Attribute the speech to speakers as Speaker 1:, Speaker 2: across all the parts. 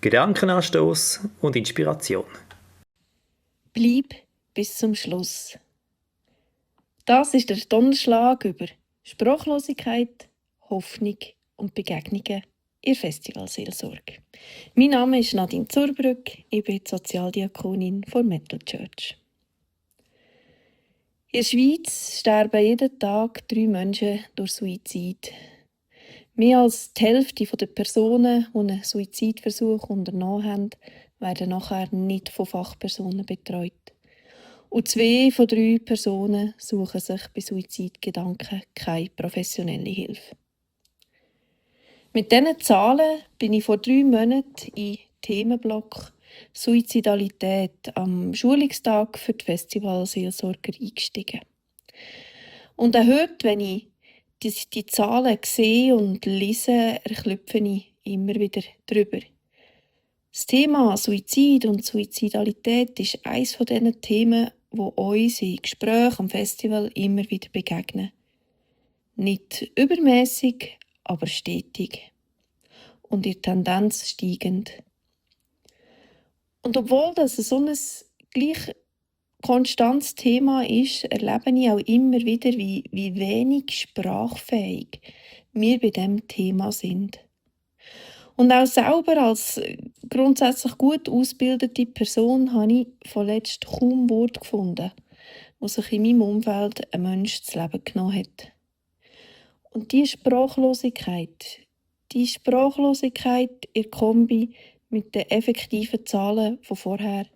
Speaker 1: Gedankenanstoß und Inspiration.
Speaker 2: Bleib bis zum Schluss. Das ist der Donnerschlag über Sprachlosigkeit, Hoffnung und Begegnungen in der Festivalseelsorge. Mein Name ist Nadine Zurbrück, ich bin die Sozialdiakonin von Metal Church. In der Schweiz sterben jeden Tag 3 Menschen durch Suizid. Mehr als die Hälfte der Personen, die einen Suizidversuch unternommen haben, werden nachher nicht von Fachpersonen betreut. Und 2 von 3 Personen suchen sich bei Suizidgedanken keine professionelle Hilfe. Mit diesen Zahlen bin ich vor 3 Monaten in Themenblock Suizidalität am Schulungstag für die Festivalseelsorger eingestiegen. Und auch heute, wenn ich die Zahlen sehe und lese, erklüpfe ich immer wieder drüber. Das Thema Suizid und Suizidalität ist eines von diesen Themen, die uns in Gesprächen am Festival immer wieder begegnen. Nicht übermäßig, aber stetig. Und in Tendenz steigend. Und obwohl das so ein gleich konstantes Thema ist, erlebe ich auch immer wieder, wie wenig sprachfähig wir bei diesem Thema sind. Und auch selber als grundsätzlich gut ausgebildete Person habe ich zuletzt kaum Worte gefunden, wo sich in meinem Umfeld ein Mensch das Leben genommen hat. Und diese Sprachlosigkeit in Kombi mit den effektiven Zahlen von vorher,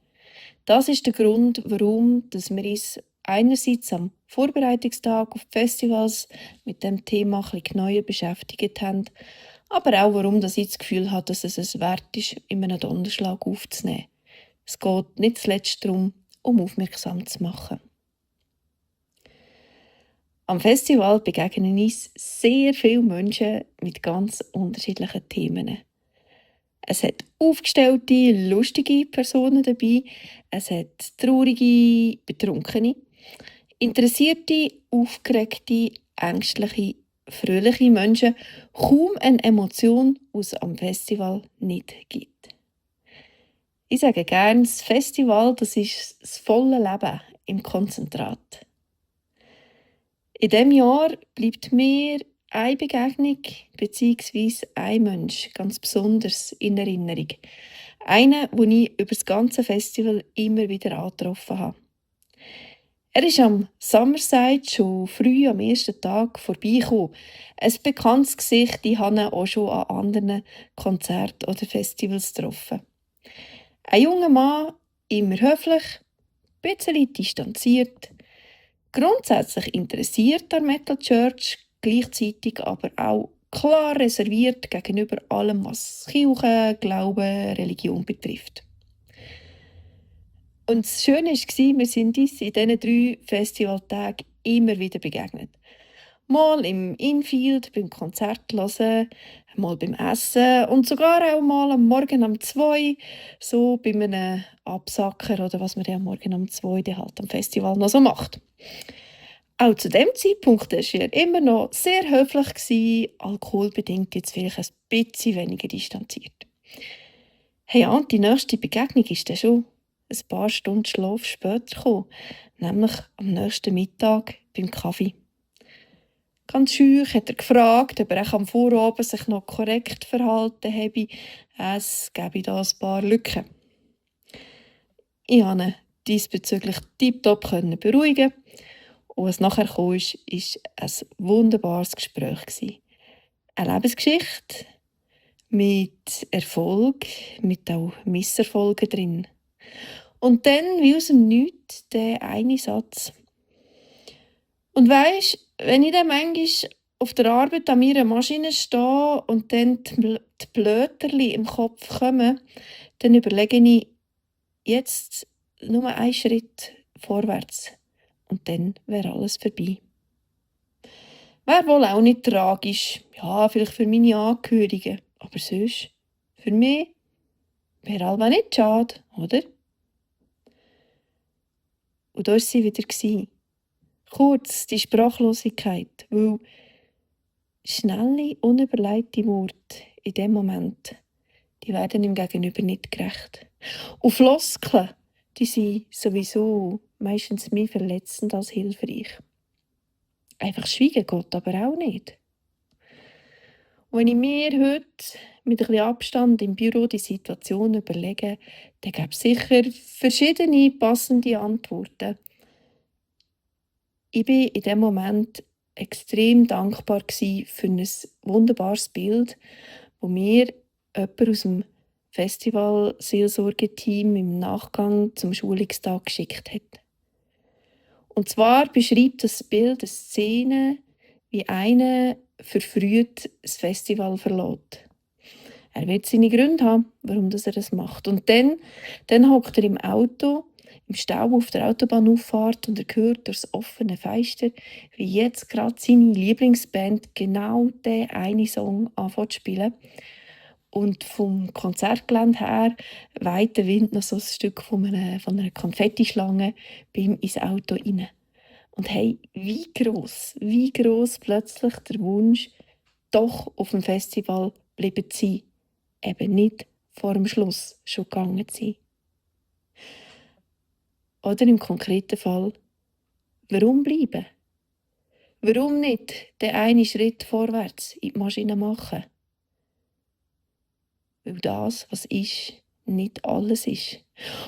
Speaker 2: das ist der Grund, warum wir uns einerseits am Vorbereitungstag auf die Festivals mit dem Thema ein bisschen genauer beschäftigt haben, aber auch warum ich das Gefühl habe, dass es es wert ist, in einem Donnerschlag aufzunehmen. Es geht nicht zuletzt darum, aufmerksam zu machen. Am Festival begegnen uns sehr viele Menschen mit ganz unterschiedlichen Themen. Es hat aufgestellte, lustige Personen dabei, es hat traurige, betrunkene, interessierte, aufgeregte, ängstliche, fröhliche Menschen, kaum eine Emotion, die es am Festival nicht gibt. Ich sage gerne, das Festival, das ist das volle Leben im Konzentrat. In diesem Jahr bleibt mir eine Begegnung bzw. ein Mensch ganz besonders in Erinnerung. Einer, den ich über das ganze Festival immer wieder angetroffen habe. Er ist am Summerside schon früh am ersten Tag vorbeigekommen. Ein bekanntes Gesicht, ich habe ihn auch schon an anderen Konzerten oder Festivals getroffen. Ein junger Mann, immer höflich, ein bisschen distanziert, grundsätzlich interessiert an Metal Church, gleichzeitig aber auch klar reserviert gegenüber allem, was Kirche, Glaube, Religion betrifft. Und das Schöne war, wir sind uns in diesen 3 Festivaltagen immer wieder begegnet. Mal im Infield beim Konzert hören, mal beim Essen und sogar auch mal am Morgen um 2, so bei einem Absacker oder was man am Morgen um 2 halt am Festival noch so macht. Auch zu dem Zeitpunkt war er immer noch sehr höflich, alkoholbedingt jetzt vielleicht ein bisschen weniger distanziert. Hey, ja, und die nächste Begegnung ist dann schon ein paar Stunden Schlaf später gekommen, nämlich am nächsten Mittag beim Kaffee. Ganz schüch hat er gefragt, ob er am Vorabend sich noch korrekt verhalten habe. Es gäbe da ein paar Lücken. Ich konnte ihn diesbezüglich tiptop beruhigen. Und was nachher kam, war ein wunderbares Gespräch. Eine Lebensgeschichte mit Erfolg, mit auch Misserfolgen drin. Und dann, wie aus dem Nichts, der eine Satz. Und weisst, wenn ich dann manchmal auf der Arbeit an meiner Maschine stehe und dann die Blöterli im Kopf kommen, dann überlege ich jetzt nur einen Schritt vorwärts. Und dann wäre alles vorbei. Wäre wohl auch nicht tragisch. Ja, vielleicht für meine Angehörigen. Aber sonst, für mich, wäre allweil nicht schade, oder? Und da war sie wieder. Kurz die Sprachlosigkeit, weil schnelle, unüberlegte Worte in dem Moment, die werden dem Gegenüber nicht gerecht. Und Floskeln, die sind sowieso meistens mehr verletzend als hilfreich. Einfach schweigen geht aber auch nicht. Und wenn ich mir heute mit ein bisschen Abstand im Büro die Situation überlege, dann gäbe es sicher verschiedene passende Antworten. Ich war in dem Moment extrem dankbar für ein wunderbares Bild, wo mir jemand aus dem Festival-Seelsorgeteam im Nachgang zum Schulungstag geschickt hat. Und zwar beschreibt das Bild eine Szene, wie einer verfrüht das Festival verlässt. Er wird seine Gründe haben, warum er das macht. Und dann hockt er im Auto, im Stau auf der Autobahnauffahrt und er hört durch das offene Fenster, wie jetzt gerade seine Lieblingsband genau den einen Song anfängt zu spielen. Und vom Konzertgelände her weht der Wind noch so ein Stück von einer Konfettischlange bei ihm ins Auto rein. Und hey, wie gross plötzlich der Wunsch, doch auf dem Festival bleiben zu sein. Eben nicht vor dem Schluss schon gegangen zu sein. Oder im konkreten Fall, warum bleiben? Warum nicht den einen Schritt vorwärts in die Maschine machen? Weil das, was ist, nicht alles ist.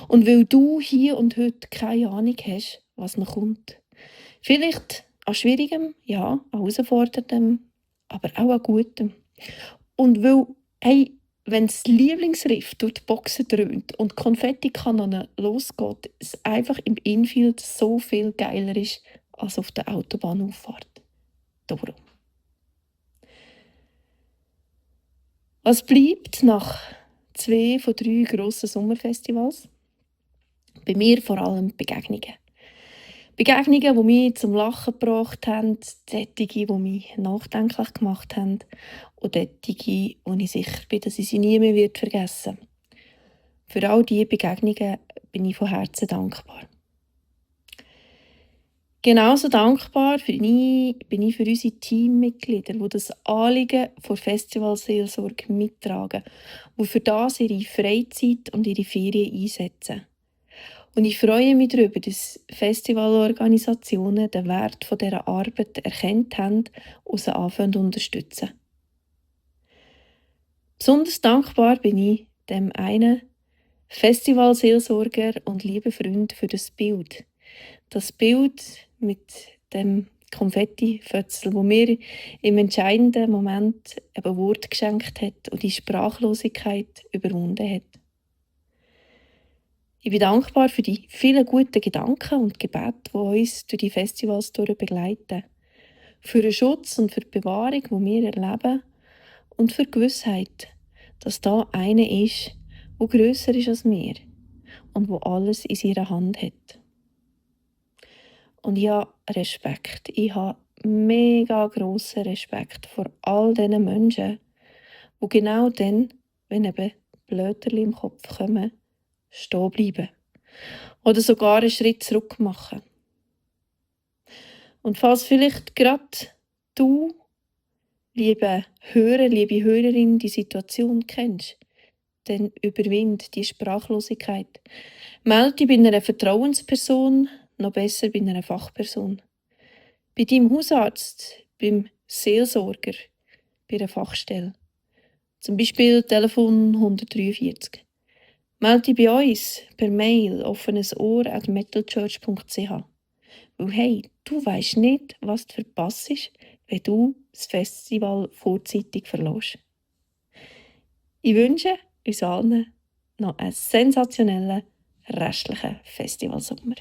Speaker 2: Und weil du hier und heute keine Ahnung hast, was noch kommt. Vielleicht an Schwierigem, ja, an Herausforderndem, aber auch an Gutem. Und weil, hey, wenn das Lieblingsriff durch die Boxen dröhnt und die Konfettikanonen losgeht, es einfach im Infield so viel geiler ist als auf der Autobahnauffahrt. Darum. Was bleibt nach 2 von 3 grossen Sommerfestivals? Bei mir vor allem Begegnungen. Begegnungen, die mich zum Lachen gebracht haben, solche, die mich nachdenklich gemacht haben und solche, wo ich sicher bin, dass ich sie nie mehr vergessen werde. Für all diese Begegnungen bin ich von Herzen dankbar. Genauso dankbar bin ich für unsere Teammitglieder, die das Anliegen der Festivalseelsorge mittragen, die für das ihre Freizeit und ihre Ferien einsetzen. Und ich freue mich darüber, dass Festivalorganisationen den Wert dieser Arbeit erkannt haben und sie anfangen zu unterstützen. Besonders dankbar bin ich dem einen Festivalseelsorger und lieben Freund für das Bild. Das Bild mit dem Konfettifötzel, wo mir im entscheidenden Moment eben Wort geschenkt hat und die Sprachlosigkeit überwunden hat. Ich bin dankbar für die vielen guten Gedanken und Gebete, die uns durch die Festivals begleiten. Für den Schutz und für die Bewahrung, die wir erleben. Und für die Gewissheit, dass da einer ist, der grösser ist als wir und der alles in seiner Hand hat. Und ich habe Respekt. Ich habe mega grossen Respekt vor all diesen Menschen, die genau dann, wenn eben Blöterli im Kopf kommen, stehen bleiben. Oder sogar einen Schritt zurück machen. Und falls vielleicht gerade du, liebe Hörer, liebe Hörerin, die Situation kennst, dann überwind die Sprachlosigkeit. Melde dich bei einer Vertrauensperson, noch besser bei einer Fachperson. Bei deinem Hausarzt, beim Seelsorger, bei einer Fachstelle. Zum Beispiel Telefon 143. Melde dich bei uns per Mail offenesohr@metalchurch.ch. Weil hey, du weisst nicht, was du verpasst, wenn du das Festival vorzeitig verlässt. Ich wünsche uns allen noch einen sensationellen restlichen Festivalsommer.